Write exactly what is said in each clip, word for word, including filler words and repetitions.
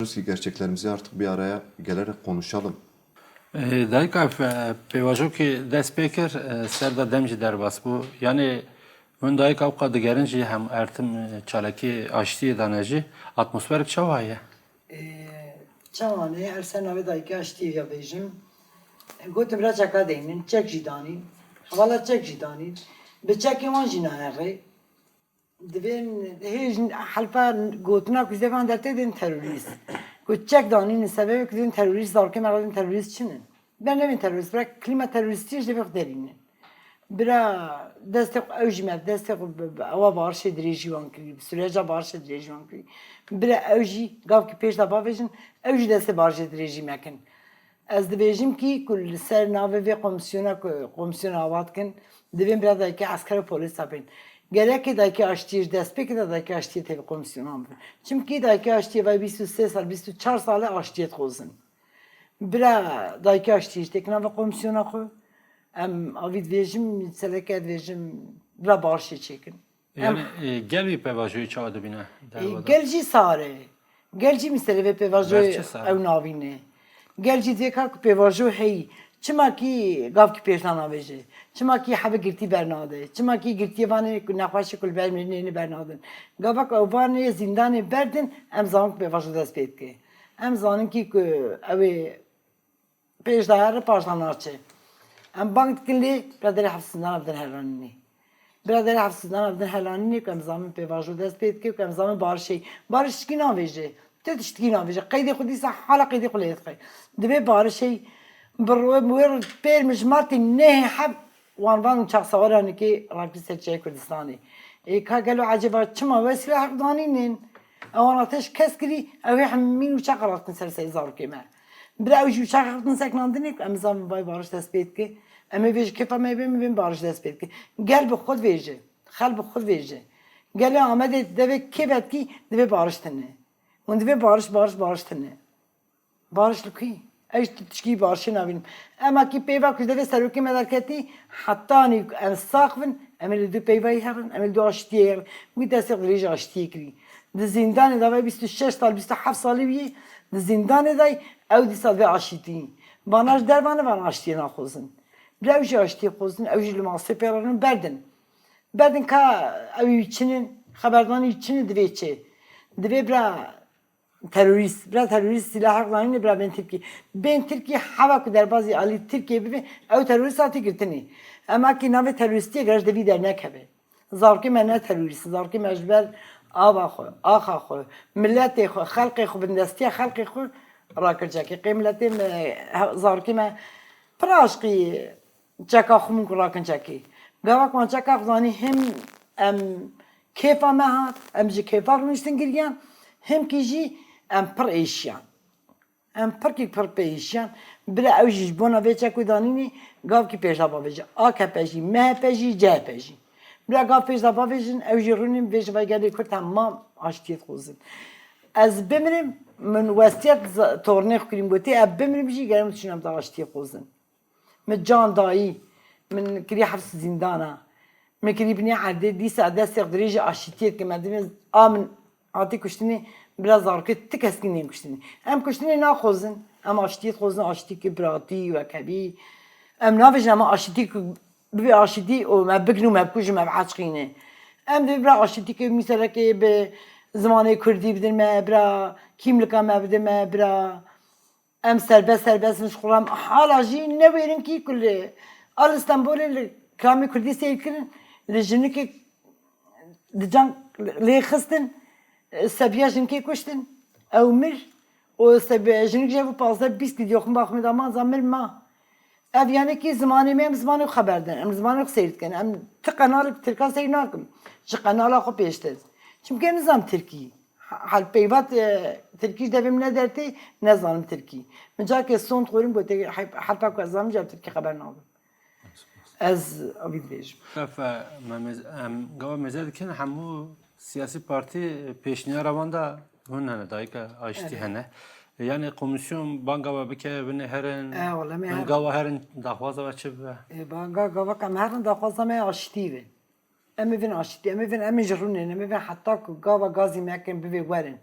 istiyoruz ki gerçeklerimizi artık bir araya gelerek konuşalım. Dayika pêvajokê dest pê kir, ser de dem jî derbas bû. Yanê hûn dayika ewqa digerin jî hem ertim çalakî aştiyê dane jî. Atmosferek çawa ye? Çawa ne? Her ser navê dayikê aştiyê ya bêjim. Gotin bira çeka deynin, çek jî danîn. Hevala çek jî danîn. Bi çekê wan jî nayê rê. Divên hê helpa gotina ku zêvan dertê dên terorîst. Ku çek danînin sebebê ku dên terorîst, zarokê me re dên terorîst çin in. Ber nevên terorîst, bira klîma terorîstî ji devê xwe derînin. Bira destê xwe ew jî me, destê xwe bi, bi ewa barişê dirêjî wan kirî, bi süreca barişê dirêjî wan kirî. Bira ew jî gavkî pêş de bavêjin, ew jî destê barişê dirêjî me kin. Ez dibêjim kî ku li ser navê vê komîsyona ku komîsyona ava dikin, divên bira dayikê esker û polîsa bên. Gerekê dayikê aştiyê ji destpêkê de dayikê aştiyê tevî komîsyonan bin. Çimkî dayikê aştiyê vay bîst û sê sal, bîst û çar sal e aştiyê dixwazin. Bira dayikê aştiyê ji têkina vê komîsyona xwe, em avî dibêjim, sereke dibêjim, bira barişê çêkin. Em- Yani e, gel wî pêvajoyê çawa dibîne? Ê, gel jî sar e. Gel jî mîselê vê pêvajoyê ew navîne. Gel jî dê ka ku pêvajo heyî. Çima kî gavkî pêş nanavêje? Çima kî hebe girtî bernade? Çima kî girtiyê vanê ku nexweşê ku li ber mirinê ne bernadin? Gava ku ew vanê zîndanê berdin, em zanin ku pêvajo dest pê dike. Em zanin kî ku ew ê pêş de here, paş de naçe. Em bang dikin lê biraderê hefsindana bidin helanînê. Biraderê hefsindana bidin helanînê ku em zamin pêvajo dest pê dike, ku em zamin barişê. Bariş tişkî navêje. Tu tişkî navêje. Qeydê xwe dîsa hala qeydê xwe lê dixwe. Divê barişê bi ro-, wê pêr mijmartê nehê heb wan van çaxsawara nikê rakirî ser çiyayê Kurdistanê. Ê ka gelo ecêba çima wê sîlahek danînin? Ewan ateş kes kirî, ew ê hemî uçaxa raxtin ser serê zarokê me. Bira ew jî uçaxa raxtin seknandinê ku em zanin vay bariş dest pê dike. Em ê vê ji kêfa me bê, em ê bên bariş dest pê dike. Gel bi xwe vêje. Xel bi xwe vêje. Gelê Amedê devê kê vetkî divê bariş tine. Hûn divê bariş, bariş, bariş tine. Bariş li kî? Ez ji tişkî barişê nabînim. Ema kî peyva ku ji devê serokê me derketî, hetanî ku em sax bin, em ê li du peyvayî herin, em ê li du aştiyê herin. Wî destê xwe dirêj aştiyê kirî. Di zîndanê de vay bîst û şeş sal, bîst û heft salî wî, di zîndanê de ew dîsa divê aşîtî. Vana ji derva ne, vana aştiyê naxwazin. Bila ew jî aştiyê xwazin, ew jî li masê pê re rin berdin. Berdin ka ew wî çinin, xeberdanî çinin divê çi? Divê bira terorîst, bira terorîst sîlahek zanînê bira bên Tirkî. Bên Tirkî heva ku derbazî alî Tirkiyê bibe, ew terorîst hatî girtinê. Ema kî navê terorîstiyê gere ji devî dernekeve. Zarokê me ne terorîst, zarokê me ji ber ava xwe, axa xwe, miletê xwe, xelkê xwe, bindestiya xelkê xwe rakir çekê. Qê miletê me, he-, zarokê me pir aşqî çeka xwe min ku rakin çekê. Gava ku wan çeka xwe zanî him em kêfa me hat, em ji kêfa rûniştin giriyan, him kî jî em pir êşiyan. Em pirkî pir pê êşiyan. Bila ew jî ji bona vê çekû danînê gavkî pêş de bavêje. A K P jî, M H P jî, C H P jî. Bila gav pêş de bavêjin, ew jî rûnîn vê ji vay gelê Kurd hema aştiyê dixwazin. Ez bimirim, min westiyet z-, tornê xwe kirîm gotê, ez bimirim jî gerek min çîna min aştiyê dixwazin. Min can dayî, min kirî hefs zîndana. Min kirî binê erdê, dîsa destê dirêjî aşîtiyê dike. Me divê a min hatî kuştinê, bila zarokê ti keskî nên kuştinê. Em kuştinê naxwazin, em aştiyê dixwazin, aştiyekî biratî, wekevî. Em navêjin em aşîtî ku bibê aşîtî û me bigin û me bikujin, me biaşqîne. Em divê bira aşîtîkê mîselekê bi zimanê kurdî bidin me, bira kîmlika me bidin me, bira Em serbest serbest in ji xwe re. Hala jî newêrin kî ku li, a li Stenbolê li kilamê kurdî seyr kirin, li jinikê di can lê xistin, sebiya jinikê kuştin, ew mir û sebiya jinik jî bû pazdeh bîst vîdeo xwe ba xwe da man za mir ma. Ev yanekî zimanê me, em zimanê xwe xeber din, em zimanê xwe seyr dikin. Em ti qenalek tirka seyr nakim. Ji qenala xwe pêştir. Çimkî nizam tirkî. Hal peyvat, e, tirkî ji devê min ne dertê, nezanim tirkî. Min carkê sond xwerin gotê, hep-, heta ku ez zanim jî ev tirkî xeber nadim. Ez evî dibêjim. Efe, me mêz-, em gava mêze dikin, hemû siyasî partî pêşniyara wan de hûn hene, dayika aştî hene. Yani komîsyon banga we bike, binê herin, E, wala me bin her- gava herin, daxwaza we çi bibe? E, banga gava kam herin daxwaza me aştî be. Em ê vin aşitî, em ê vin, em ê ji rûnên, em ê vin heta ku gava gazî me kin bivê werin.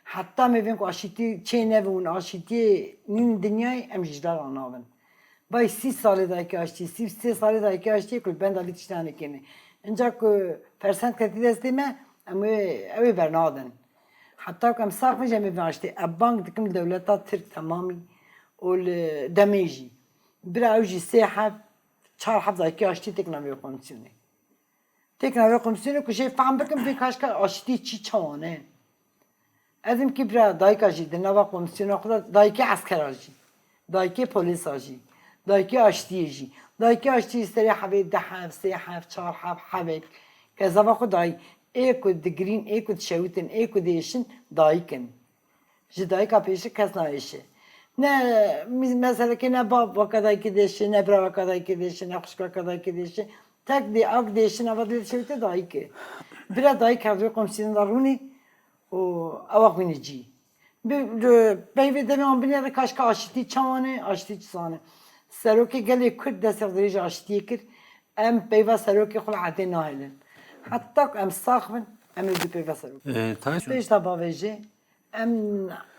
Heta mêvên ku aşîtî çê nebûn, aşîtiyê nîn dinyayê, em jî ji dara nabin. Bay sî salê dayikê aştî, sî sê salê dayikê aştî ku li benda vî tiştanê kêne. Inca ku fersend ketî destê me, em ê, ew ê bernadin. Heta ku em sax bin jî em ê vê aştê. Ev bang dikim li dewleta Tirk temamî û li demê jî. Bira ew jî sê heb, çar heb dayikê aştî têk navê komisyonê. Têk navê komisyonê ku jê fehm bikim vê kaşka aştî çi çawan e. Ez im ki bira dayika jî di nava komisyona xwe de dayikê eskera jî, dayikê polîsa jî, dayikê aştiyê jî, dayikê aştiyê serê hevê deh hev, sê hev, çar hev, hevek. Kezava xwe dayî, ê ku digirîn, ê ku dişewitin, ê ku diêşin, dayik in. Ji dayika pêşî kes nayêşe. Ne mî-, meselekê ne bav weke dayikê dêşe, ne bira weke dayikê dêşe, ne xwişk weke dayikê dêşe. Tek dê ak dêşin ava dê dişewite dayikê. Bira dayik hevdû komşînin de rûnî û ewa xwînî cî. Bi, bi, peyvê demê wan binêre kaşka aşitî çawan e, aşitî çi zane. Serokê gelê Kurd destê xwe dirêj aşitiyê kir. Em peyva serokê xwe li erdê nahêlin. Heta ku em sax bin, em ê bi peyva serokê. Ee, Tayson. Pêş de bavêje, em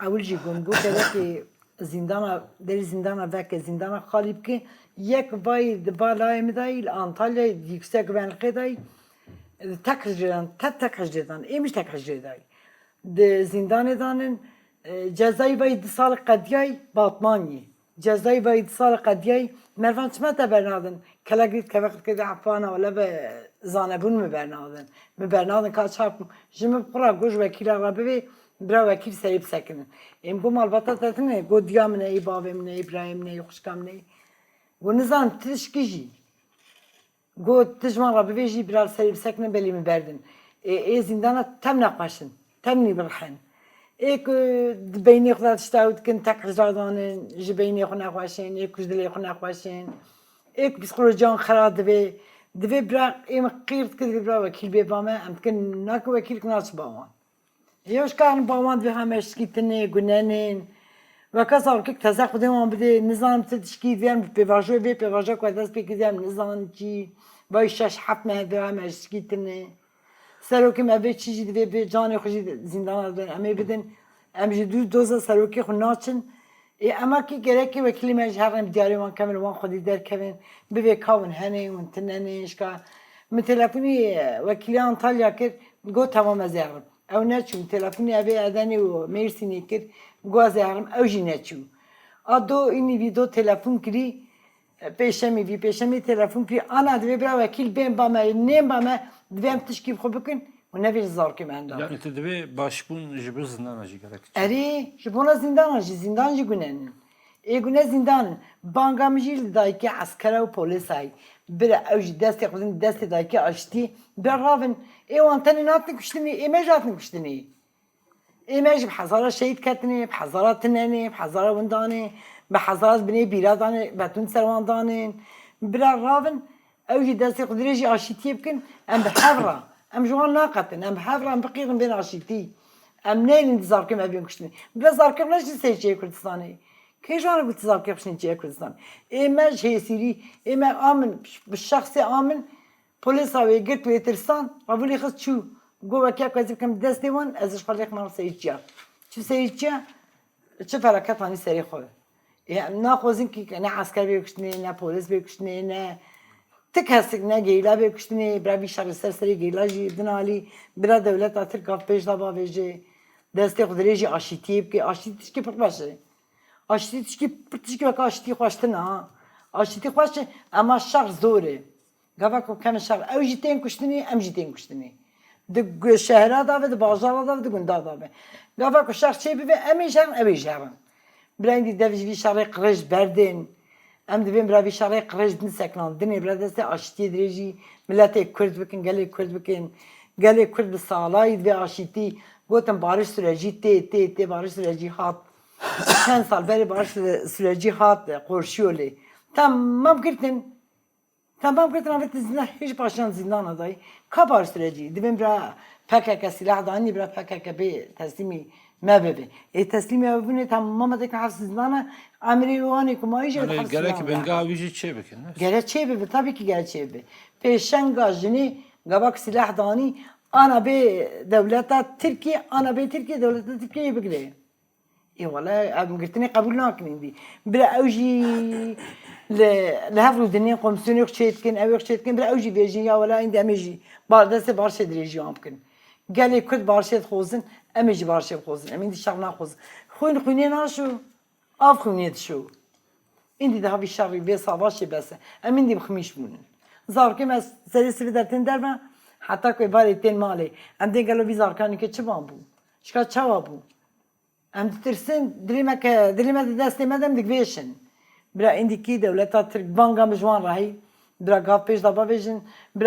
ewil jî got, got gerekê zîndana, derî zîndana veke, zîndana xalî bike. Yek vayî di balayê min dayî, li Antalyayê, di yüksek güvenliğê dayî, tek hicrê dan, te tek hicrê dan, êmiş tek hicrê dayî. Di zîndanê danin, e, cezayî vayî du sal qediyayî Batmaniyê. Cezayî vayî du sal qediyayî, mervan çima te bernadin? Kelek dît kevek dike de efana wele be zanebûn mi bernadin. Mi bernadin ka çap ji min bi xwe re got ji wekîla re bivê, bira wekîl serê bisekinin. Êm got malbata te tune, got diya min e, ê bavê min e, ê birayê min e, ê xwişka min e. Got nizanim tişkî jî. Got, tu ji wan re bivêjî, bira li serê bisekine, belê min berdin. Ê, ê zîndana tem nexweş in, tem nî birih in. Ê ku di beynê xwe de tişta ew dikin, tek hicra danin, ji beynê xwe nexweş in, ê ku ji dilê xwe nexweş in. Ê ku psîkolojiya wan xera dibe, divê bira ê min qîr dikin, divê bira wekîl bê ba me, em dikin, nake wekîl ki naçe ba wan. Ê, ew ji karin ba wan divê heme tişkî tune, gunenên. Weke zarokek teze Xwedê wan bidê, nizanim ti tişkî divê em bi pêvajoyê vê pêvajoya ku dest pê kir divê em nizanin çi. Vay şeş heft meh divê heme tişkî tune. Serokê me vê çi jî divê bê canê xwe jî zîndana dibin. Em ê bidin. Em ji dû doza serokê xwe naçin. Ê, ema kî gerekê wekîlê me ji herin bi diyarê wan kevin, wan xwedî derkevin. Bivê ka hûn henê, hûn tune ne, şka. Min telefonî, e, wekîlê Antalya kir, got, temam ez ê herim. Ew neçû, telefonî evê Edenê û Mêrsînê kir, got ez ê herim, ew jî neçû. A do înî vî do telefon kirî, e, pêşemî vî, pêşemî telefon kirî, ana divê bira wekîl bên ba me, nên ba me, divê em tişkî bi xwe bikin û nevê ji zarokê me endam. Yani tu divê başbûn ji bo zindana jî gerek çi? Erê, ji bona zindana jî, zindan jî gunenin. Ê gune zîndan in. Banga min jî li dayikê eskera û polîsayî. Bira ew jî destê xwe din destê dayikê aştî. Bira ravin. Ê wan tenê natin kuştinê, ê me jî hatin kuştinê. Ê me jî bi hezara şehîd ketinê, bi hezara tinenê, bi hezara windanê, bi hezara binê bîra danê, betûn ser wan danên. Bira ravin. Ew jî destê xwe dirêjî aşîtiyê bikin, em bi hev re, em ji wan naqetin, em bi hev re em biqîrin bên aşîtî. Em neynin di zarokê me bên kuştinê. Bila zarokê xwe neştin seyçeyê Kurdistanê. Kê ji wan re got zarokê xwe şinê çiyê Kurdistan? Ê me ji hêsîrî, ê me a min, bi şexsê a min, polîsa wê girt wê tirsan, revolê xist çû. Got wekî ku ez bikim destê wan, ez ji xwe lêxim seyçiya. Çi seyçiya? Çi felaket anî serê xwe. Ê, em naxwazin kî ne esker bê kuştinê, ne polîs bê kuştinê, ne ti kesik, ne geyla bê kuştinê. Bira vî şerê ser serê geyla jî din alî. Bira dewleta Tirk gav pêş da bavêje. Destê xwe dirêjî aşîtiyê bike. Aşîtî tişkî pir xweş e. Aşîtî tişkî pir tişkî weke aşîtî xweş tine ha. Aşîtî xweş e, ema şer zor e. Gava ku kevin şer, ew jî tên kuştinê, em jî tên kuştinê. Di gu-, şehra da be, di bajara da be, di gunda da be. Gava ku şer çê bibe, em ê jerin, ew ê jerin. Bila îndî dev ji vî şerê qirêj berdên. Em divên bila vî şerê qirêj din sekinandinê, bila destê aşîtiyê dirêjî miletê Kurd bikin, gelê Kurd bikin. Gelê Kurd bi salayî divê aşîtî. Gotin barış süreci tê, tê, tê, barış süreci hat. Çend sal berê barış süre-, süreci hat, e, qorşiyo lê. Tamam girtin. Tamam girtin, avêtin zîndan, hêj paşiyan zîndana dayî. Ka barış sürecî? Divên bira P K K sîlah danî, bira P K K bê teslîmî me bibe. Ê teslîmî me bibûnê, tamam me têkine heft zîndana, emirê wan ê ku mayî jî Yani heft gerek zîndana. Binga wî jî çê bikin, ne? Gere çê bibe, tabii ki gere çê bibe. Pêşenga jinê gava ku sîlah danî, Ana bê dewleta Tirkiye, ana bê Tirkiye dewleta Tirkiye bigire. Ê wele em girtinê qebûl nakin îndî. Bira ew jî li, li hev rûdinên komîsyonê xwe çê dikin, ew ê xwe çê dikin, bira ew jî bêjin ya wele îndî em ê jî bar destê barşê dirêjî wan bikin. Gelê Kurd barşê dixwazin, em ê jî barşê bixwazin. Em îndî şer naxwazin. Xwîn xwînê naşo, av xwînê dişo. Îndî daha vî şerî vê savaşê bes e. Em îndî bi ximîş bûnin. Zarokê me serê sivî dertên derve, heta ku ê barê tên malê. Em dê gelo vî zarokanê ke çi ban bû? Şika çawa bû? Em ditirsin, dilê me ke, dilê me di destê me de em digvêşin. Bira îndîkî dewleta Tirk banga min ji wan rahî. Bira gav pêş de bavêjin. Bira